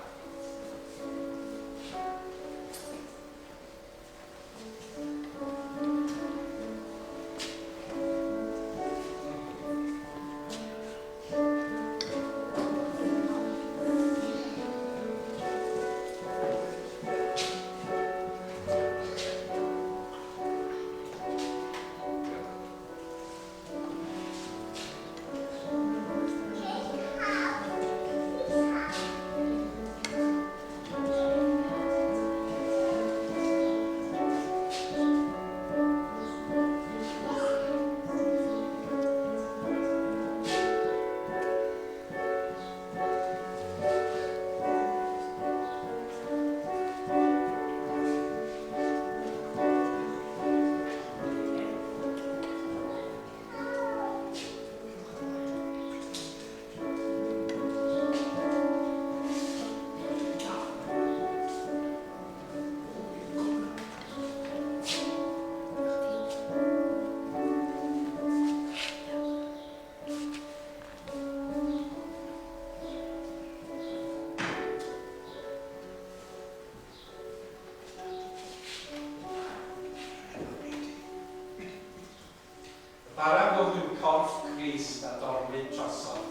Y bara hwn yw corff Crist a dorrwyd drosoch.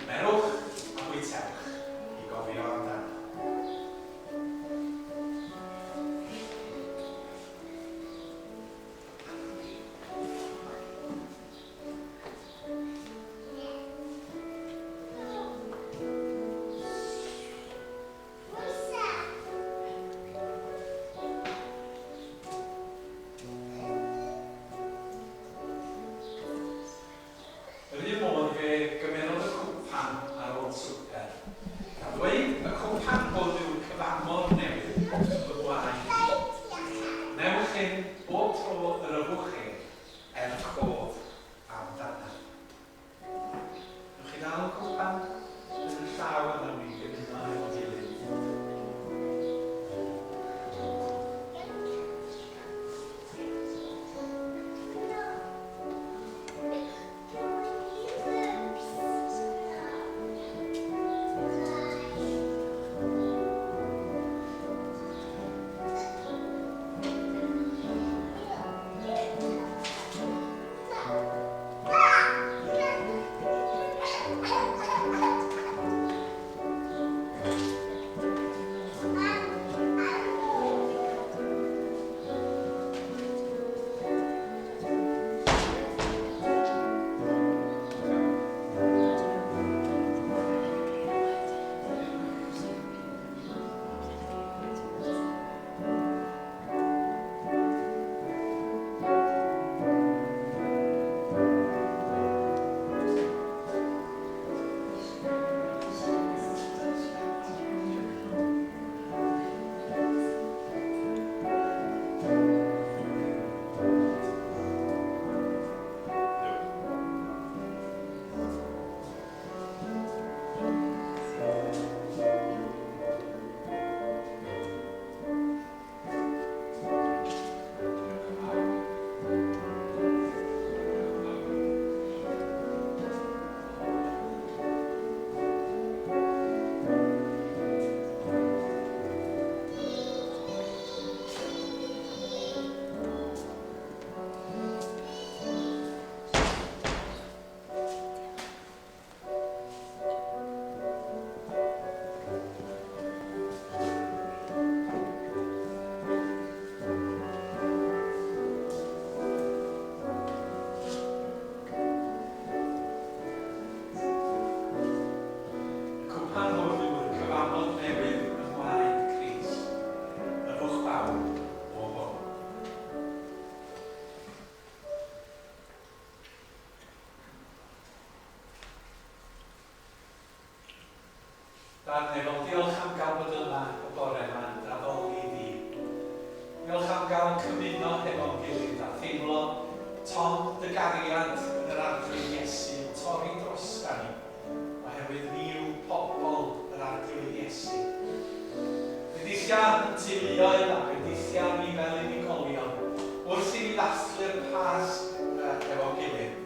Cymerwch a bwytewch i gofio amdano. Dad nefol, diolch am gael bod yma y bore yma yn d'addoli di. Diolch am gael cymuno hefo'n gilydd a theimlo ton dy gariad yn yr Arglwydd Iesu yn torri drosta ni, oherwydd ni yw pobl yr Arglwydd Iesu. Bendithia ein teuluoedd a bendithia ni fel unigolion wrth i ni ddathlu'r Pasg hefo'n gilydd,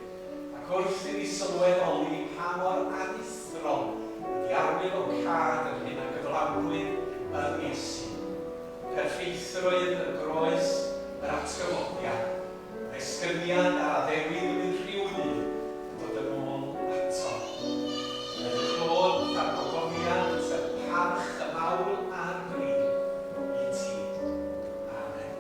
ac wrth i ni sylweddoli pa mor aruthrol ydi arwyddocâd yr hyn a gyflawnwyd yn Iesu. Perffeithrwydd y groes, yr atgyfodiad, yr esgyniad a'r addewid y bydd rhyw ddydd yn dod yn ôl ato. Roedd y clod a'r gogoniant, y parch, y mawl a'r bri i ti. Amen.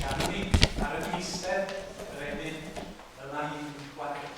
Ganwn ni ar yr eistedd yr emyn y mae i'n gwaredwr.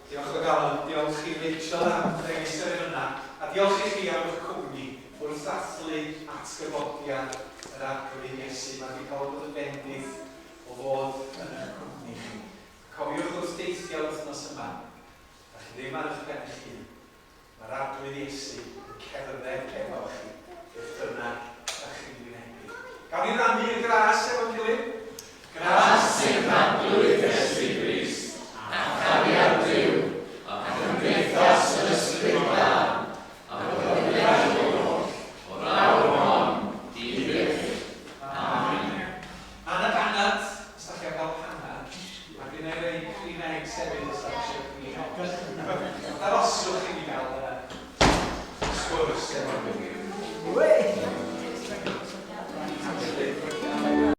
Diolch o galon, diolch i Rachel am ddewis yr emynau, a diolch i chi am eich cwmni wrth ddathlu atgyfodiad yr Arglwydd Iesu. Mae wedi cael bod yn bendith o fod yn eich cwmni chi. Cofiwch wrth deithio wythnos yma, da chi ddim ar eich pen eich hun. Mae'r Arglwydd Iesu yn cerdded efo chi, beth bynnag da chi'n wynebu. Gawn ni rannu y gras efo'n gilydd? Gras i'r Arglwydd Iesu.